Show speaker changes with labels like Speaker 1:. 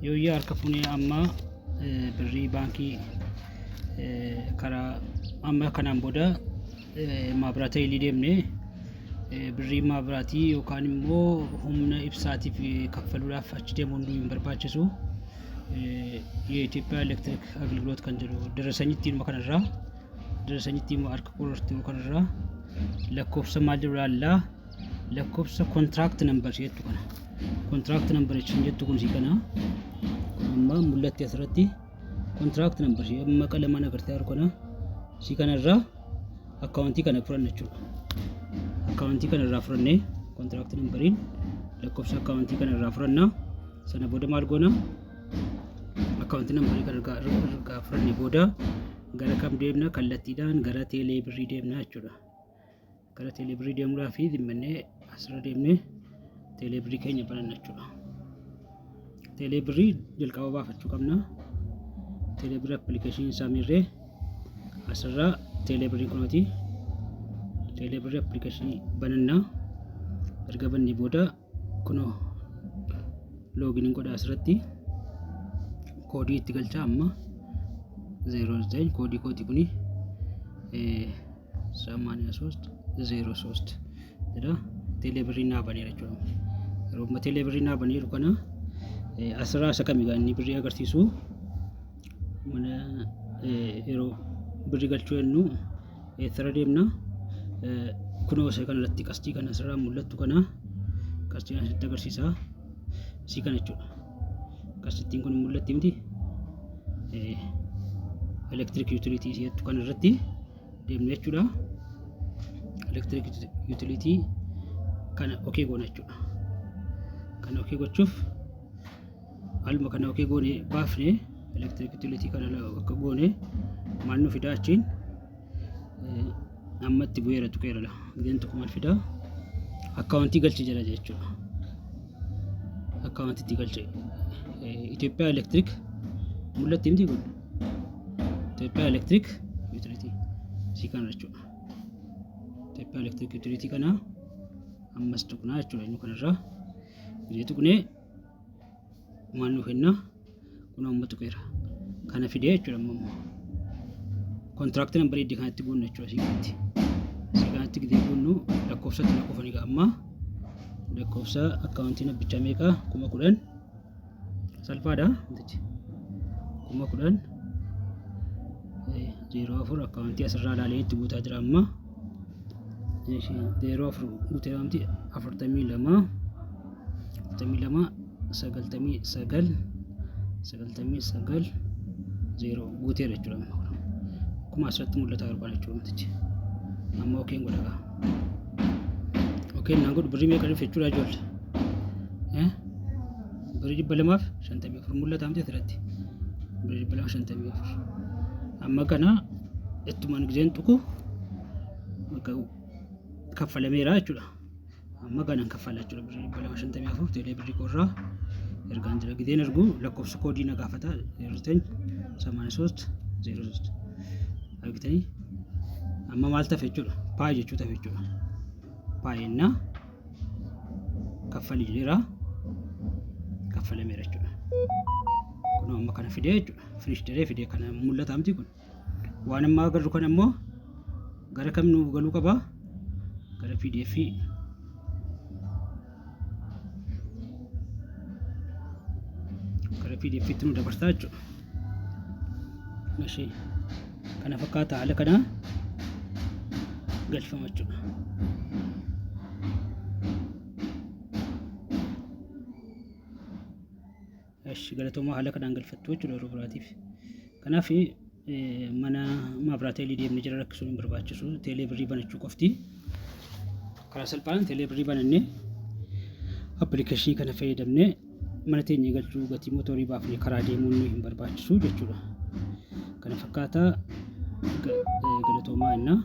Speaker 1: Yooyyaa harka fuunee amma birrii baankii karaa amma kanaan booda maabiraata ilii deemnee birrii maabiraatii yookaan immoo humna ibsaatiif kaffaluudhaaf achi deemuun nu hin barbaachisu. የኢትዮጵያ ኤሌክትሪክ አገልግሎት kan jedhu darasanyitti kanarraa darasanyitti harka qorortuu kanarraa lakkoofsa maal jedhu laallaa lakkoofsa contract number jettu kana contract number jettu kun sii kana kun amma mul'atti asirratti contract number amma qalamaan agartee jiru kana sii kanarraa akkaawuntii kana fudhanna jechuudha. Akkaawuntii kana irraa fudhannee contract numberiin lakkoofsa akkaawuntii kana irraa fudhanna. Sana booda maal goona? Akkaawuntii numberii kana ergaa fudhannee booda gara kam deemna? Kallattiidhaan gara teelee birrii deemna jechuudha. Gara teelee birrii deemuudhaaf dhimmannee asirra deemnee teelee birrii keenya bananna jechuudha. Teelee birrii jalqaba baafachuu qabna. Teelee birrii appilikeeshinii isaa miirree asirraa teelee birrii kunooti. Teelee birrii appilikeeshinii banannaa. Erga bannee booda kunoo login godha asirratti koodii itti galchaa amma 09 koodii kootii kuni 83 03 jedha. Teelee birrii naa baneera jechuudha. Yeroo amma teelee birrii naa baneeru kana asirraa isa kami inni birrii agarsiisu mana yeroo birrii galchuu jennu eessarra deemna? Kunoo isa kanarratti qastii kana asirraa mul'attu kana qastiin asitti agarsiisa isii kana jechuudha. Qastittiin kun mul'atti miti electric utility jettu kana irratti deemne jechuudha. Electric utility kana okay goona jechuudha. Kana okay gochuuf haaluma kana okay goone baafne electric utility kana akka goone maal nu fidaa achiin amma itti bu'eera tuqeera la gideen tokko maal fidaa akkaawuntii galche jedha jechuudha. Akkaawuntiitti galche Itoophiyaa Electric mul'atti miti kun Itoophiyaa Electric Utility isii kana jechuudha. Itoophiyaa Electric Utility kana ammas tuqnaa jechuudha. Inni kanarraa gidee tuqnee maal nu kenna? Kun amma tuqeera kana fidee jechuudha. Amma immoo contract numberii iddoo kanatti guunna jechuudha. Isii kanatti gidee guunnu lakkoofsatti lakkoofani amma lakkoofsa akkaawuntii nabbichaa meeqa? 10,000. Salphaadha wantichi. 10,004 akkaawuntii asirraa ilaalee itti guutaa jira amma. 04 guutee waamti 42 42 99 99 0 guuteera jechuudha. Amma akkuma asirratti mul'ataa jiru kana jechuudha wantichi. Amma okayn godha gaa. Okayn naan godhu birrii meeqa dhufe jechuudha ijoollee? Birrii 254 mul'ata miti asirratti? Birrii 254. Amma kana ittumaan giseen tuqu kaffalameera jechuudha. Amma kanan kaffala jechuudha. Birrii 254 teelee birrii koorraa ergaan jira. Gizeen ergu lakkoofsa koodii na gaafata. 09 83 03 argitanii amma maal tafe jechuudha? Pay jechuu tafe jechuudha. Payennaa kaffalii jedheera, kaffalameera jechuudha. Kun amma kana fidee jechuudha. Finish jedhee fidee kana mul'ata miti kun? Waan amma agarru kana immoo gara kam nu galuu qaba? Gara PDF gara PDF tti nu dabarsaa jechuudha. Ishee kana fakkaata, haala kana galfama jechuudha. Eshi galatoomaa, haala kanaan galfattu jechuudha yeroo biraatiif. Kanaaf mana maabiraateelii deemnee jira rakkisuun hin barbaachisu. Teelee birrii banachuu qofti. Karaa salphaan teelee birrii banannee appilikeeshinii kana fayyadamnee mana teenyee galchuu, gatii mootorii baafnee karaa deemuun nu hin barbaachisu jechuudha. Kana fakkaata, galatoomaa innaa.